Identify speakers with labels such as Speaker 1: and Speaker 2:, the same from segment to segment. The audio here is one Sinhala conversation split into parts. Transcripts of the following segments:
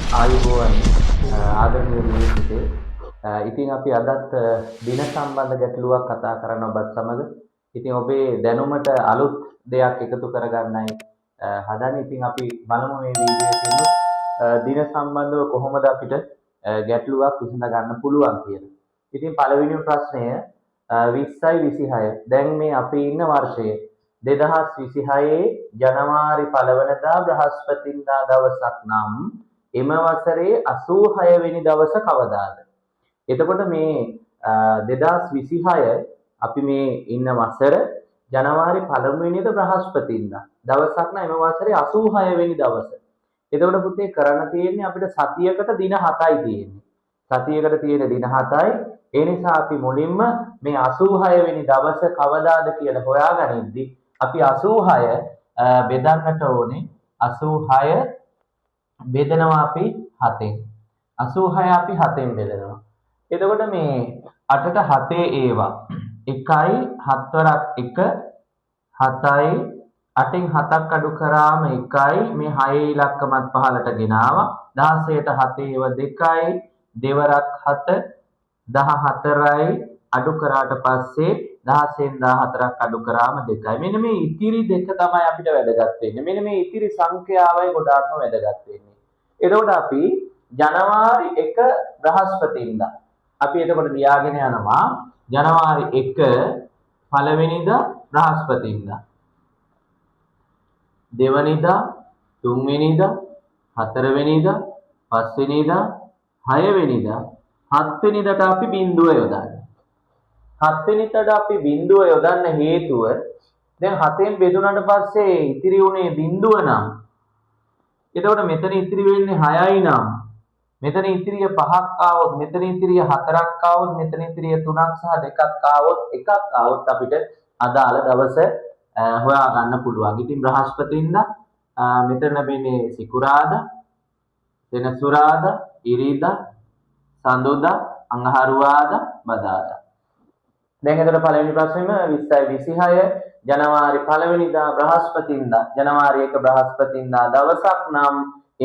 Speaker 1: ආයුබෝවන් ආදරණීය දුවේ. ඉතින් අපි අදත් දින සම්බන්ධ ගැටලුවක් කතා කරන්න ඔබත් සමග. ඉතින් ඔබේ දැනුමට අලුත් දෙයක් එකතු කරගන්නයි හදන්නේ. ඉතින් අපි බලමු මේ වීඩියෝ එකෙන් දින සම්බන්ධව කොහොමද අපිට ගැටලුවක් විසඳ ගන්න පුළුවන් කියලා. ඉතින් පළවෙනිම ප්‍රශ්නය 20යි 26. දැන් මේ අපි ඉන්න වර්ෂය 2026 ජනවාරි 1 වනදා බ්‍රහස්පතින්දා දවසක් නම් එම වසරේ 86 වෙනි දවස කවදාද? එතකොට මේ 2026 අපි මේ ඉන්න වසර ජනවාරි 1 වෙනිදා බ්‍රහස්පතින්දා දවසක් නම් එම වසරේ 86 වෙනි දවස. එතකොට පුතේ කරන්න තියෙන්නේ අපිට සතියකට දින 7යි තියෙන්නේ. සතියකට තියෙන දින 7යි. ඒ නිසා අපි මුලින්ම මේ 86 වෙනි දවස කවදාද කියලා හොයාගනිද්දි අපි 86 බෙදන්නට ඕනේ. 86 බෙදනවා අපි 7න්. 86 අපි 7න් බෙදනවා. එතකොට මේ 8ට 7 ඒවා 1යි 7 වරක් 1 7යි 8න් 7ක් අඩු කරාම 1යි මේ 6 ඉලක්කමත් පහලට ගෙනාවා. 16ට 7 ඒවා 2යි දෙවරක් 7 14යි අඩු කරාට පස්සේ 16න් 14ක් අඩු කරාම 2යි. මෙන්න මේ ඉතිරි දෙක තමයි අපිට වැදගත් වෙන්නේ. මෙන්න මේ ඉතිරි සංඛ්‍යාවයි ගොඩාක්ම වැදගත් වෙන්නේ. එතකොට අපි ජනවාරි 1 බ්‍රහස්පතින්දා අපි එතකොට ලියාගෙන යනවා ජනවාරි 1 පළවෙනිදා බ්‍රහස්පතින්දා, දෙවනිදා, තුන්වෙනිදා, හතරවෙනිදා, පස්වෙනිදා, හයවෙනිදා, හත්වෙනිදාට අපි බිඳුව යොදන්නේ. හත්වෙනිදාට අපි බිඳුව යොදන්න හේතුව දැන් හතෙන් බෙදුනට පස්සේ ඉතිරි වුණේ බිඳුව නම්, එතකොට මෙතන ඉතිරි වෙන්නේ 6යි නම්, මෙතන ඉතිරිය 5ක් ආවොත්, මෙතන ඉතිරිය 4ක් ආවොත්, මෙතන ඉතිරිය 3ක් සහ 2ක් ආවොත්, එකක් ආවොත් අපිට අදාළ දවස හොයා ගන්න පුළුවන්. ඉතින් බ්‍රහස්පතින්දා, මෙතන ලැබෙන්නේ සිකුරාදා, සෙනසුරාදා, ඉරිදා, සඳුදා, අඟහරුවාදා, බදාදා. දැන් එතකොට පළවෙනි ප්‍රශ්නේම 20යි 26 ජනවාරි පළවෙනිදා බ්‍රහස්පතින්දා, ජනවාරි 1 බ්‍රහස්පතින්දා දවසක් නම්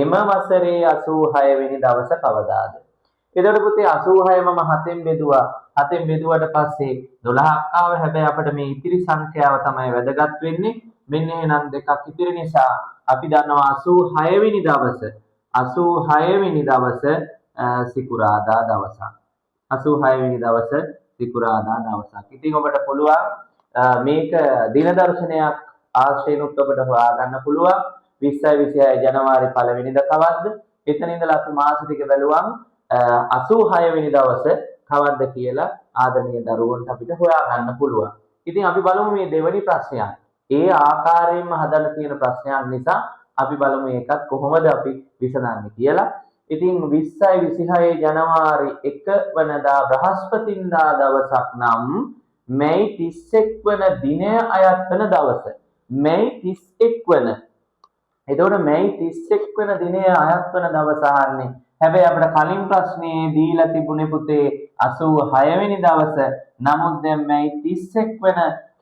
Speaker 1: එම වසරේ 86 වෙනි දවස කවදාද? එතකොට පුතේ 86 මම 7න් බෙදුවා. 7න් බෙදුවට පස්සේ 12ක් ආවා. හැබැයි අපිට මේ ඉතිරි සංඛ්‍යාව තමයි වැදගත් වෙන්නේ. මෙන්න එහෙනම් දෙකක් ඉතිරි නිසා අපි දන්නවා 86 වෙනි දවස 86 වෙනි දවස සිකුරාදා දවසක්. 86 වෙනි දවස සිකුරාදා දවසක්. ඉතින් ඔබට පුළුවන් මේක දින දර්ශනයක් ආශ්‍රයෙනුත් ඔබට හොයාගන්න පුළුවන්. 20යි 26 ජනවාරි පළවෙනිදා කවද්ද? එතන ඉඳලා අපි මාස ටික බැලුවම් 86 වෙනි දවස කවද්ද කියලා ආදරණීය දරුවන්ට අපිට හොයාගන්න පුළුවන්. ඉතින් අපි බලමු මේ දෙවෙනි ප්‍රශ්නයක්. ඒ ආකාරයෙන්ම හදන්න තියෙන ප්‍රශ්නයක් නිසා අපි බලමු ඒකත් කොහොමද අපි විසඳන්නේ කියලා. ඉතින් 20යි 26 ජනවාරි 1 වනදා බ්‍රහස්පතින්දා දවසක් නම් මැයි 31 වන දිනය අයත් වන දවස. මැයි 31 වන. එතකොට මැයි 31 වන දිනය අයත් වන දවස අහන්නේ. හැබැයි අපිට කලින් ප්‍රශ්නේ දීලා තිබුණේ පුතේ 86 වෙනි දවස. නමුත් දැන් මැයි 31 වන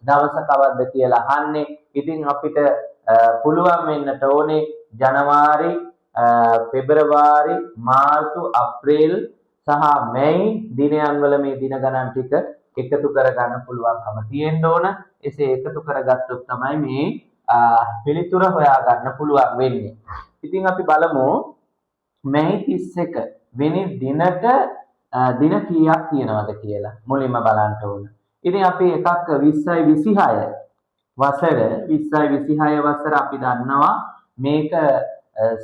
Speaker 1: දවස කවද්ද කියලා අහන්නේ. ඉතින් අපිට පුළුවන් වෙන්නට ඕනේ ජනවාරි, පෙබරවාරි, මාර්තු, අප්‍රේල් සහ මැයි දිනයන් වල මේ දින ගණන් ටික එකතු කරගන්න පුළුවන්කම තියෙන්න ඕන. එසේ එකතු කරගත්තොත් තමයි මේ පිළිතුර හොයාගන්න පුළුවන් වෙන්නේ. ඉතින් අපි බලමු මැයි 31 වෙනි දිනට දින කීයක් තියෙනවද කියලා මුලින්ම බලන්න ඕන. ඉතින් අපි එකක් 20යි 26 වසර 20යි 26 වසර අපි දන්නවා මේක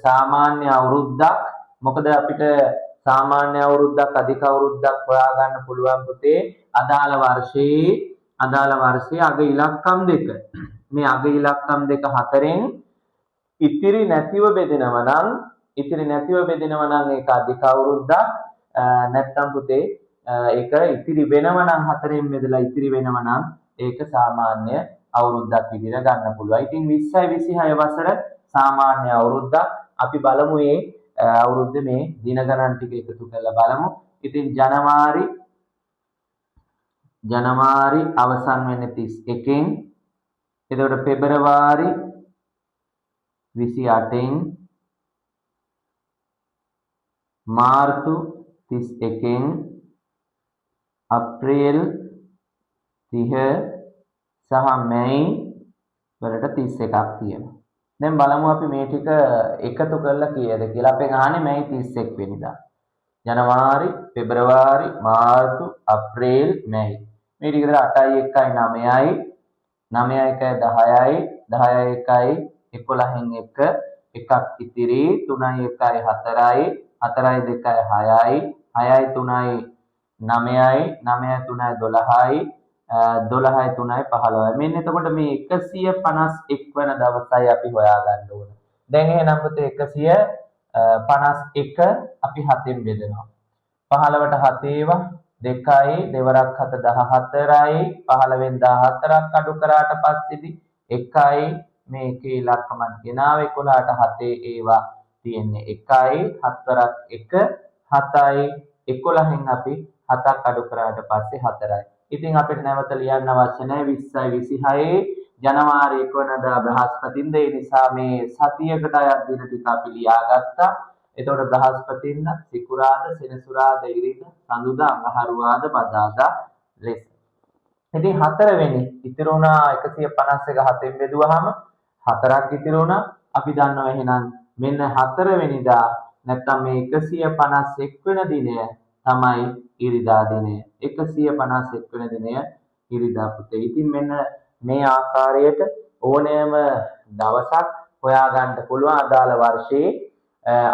Speaker 1: සාමාන්‍ය අවුරුද්දක්. මොකද අපිට සාමාන්‍ය අවුරුද්දක් අධික අවුරුද්දක් හොයාගන්න පුළුවන් පුතේ අදාළ වර්ෂයේ අග ඉලක්කම් දෙක. මේ අග ඉලක්කම් දෙක හතරෙන් ඉතිරි නැතිව බෙදෙනවා නම් ඒක අධික අවුරුද්දක්. නැත්තම් පුතේ ඒක ඉතිරි වෙනවා නම්, හතරෙන් බෙදලා ඉතිරි වෙනවා නම් ඒක සාමාන්‍ය අවුරුද්දක් විදිහට ගන්න පුළුවන්. ඉතින් 20යි 26 වසර සාමාන්‍ය අවුරුද්දක්. අපි බලමු මේ අවුරුද්දේ මේ දින ගණන් ටික එකතු කරලා බලමු. ඉතින් ජනවාරි ජනවාරි අවසන් වෙන්නේ 31න්. එතකොට පෙබරවාරි 28න්, මාර්තු 31න් අප්‍රේල් 30 සහ මැයි වලට 31ක් තියෙනවා. දැන් බලමු අපි මේ ටික එකතු කරලා කීයද කියලා. අපෙන් අහන්නේ මැයි 31 වෙනිදා. ජනවාරි, පෙබරවාරි, මාර්තු, අප්‍රේල්, මැයි. මේ ටික විතර 8යි 1යි 9යි, 9යි 1යි 10යි, 10යි 1යි 11න් 1, එකක් ඉතිරි, 3යි 1යි 4යි, 4යි 2යි 6යි, 6යි 3යි 9යි, 9යි 3යි 12යි, 12යි 3යි 15යි. මෙන්න එතකොට මේ 151 වන දවසයි අපි හොයාගන්න ඕන. දැන් එහෙනම් පුතේ 151 අපි 7න් බෙදනවා. 15ට 7 ඒවා 2යි, දෙවරක් 7 14යි, 15න් 14ක් අඩු කරාට පස්සේදී 1යි, මේකේ ඉලක්කමත් ගෙනාව 11ට 7 ඒවා තියෙන්නේ 1යි, 7වරක් 1 7යි, 11න් අපි 7ක් අඩු කරාට පස්සේ 4යි. ඉතින් අපිට නැවත ලියන්න අවශ්‍ය නැහැ 20යි 26 ජනවාරි 1 වෙනිදා බ්‍රහස්පතින්දා. ඒ නිසා මේ සතියකට අයත් දින ටික අපි ලියාගත්තා. එතකොට බ්‍රහස්පතින්දා, සිකුරාදා, සෙනසුරාදා, ඉරිදා, සඳුදා, අඟහරුවාදා, බදාදා ලෙස. ඉතින් හතරවෙනි ඉතිරි වුණා 151 හතෙන් බෙදුවහම 4ක් ඉතිරි වුණා. අපි දන්නවා එහෙනම් මෙන්න හතරවෙනිදා නැත්තම් මේ 151 වෙන දිනය තමයි ඉරිදා දිනය. 151 වෙන දිනය ඉරිදා පුතේ. ඉතින් මෙන්න මේ ආකාරයට ඕනෑම දවසක් හොයාගන්න පුළුවන් අදාළ වර්ෂයේ.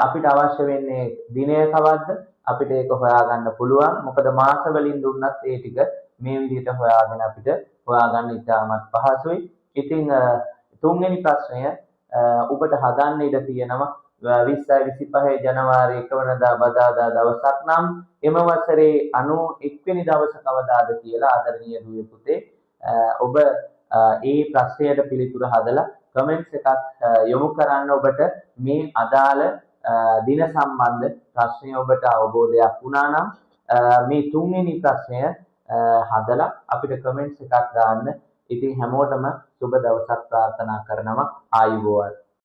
Speaker 1: අපිට අවශ්‍ය වෙන්නේ දිනය කවද්ද, අපිට ඒක හොයාගන්න පුළුවන්. මොකද මාස වලින් දුන්නත් ඒ ටික මේ විදිහට හොයාගෙන අපිට හොයාගන්න ඉතාමත් පහසුයි. ඉතින් තුන්වෙනි ප්‍රශ්නය ඔබට හදන්න ඉඩ තියෙනවා. 20යි 25 ජනවාරි 1 වෙනිදා බදාදා දවසක් නම් එම වසරේ 91 වෙනි දවස කවදාද කියලා ආදරණීය දුවේ පුතේ ඔබ ඒ ප්‍රශ්නයට පිළිතුර හදලා කමෙන්ට්ස් එකක් යොමු කරන්න. ඔබට මේ අදාළ දින සම්බන්ධ ප්‍රශ්නය ඔබට අවබෝධයක් වුණා නම් මේ තුන්වෙනි ප්‍රශ්නය හදලා අපිට කමෙන්ට්ස් එකක් දාන්න. ඉතින් හැමෝටම සුබ දවසක් ප්‍රාර්ථනා කරනවා. ආයුබෝවන්.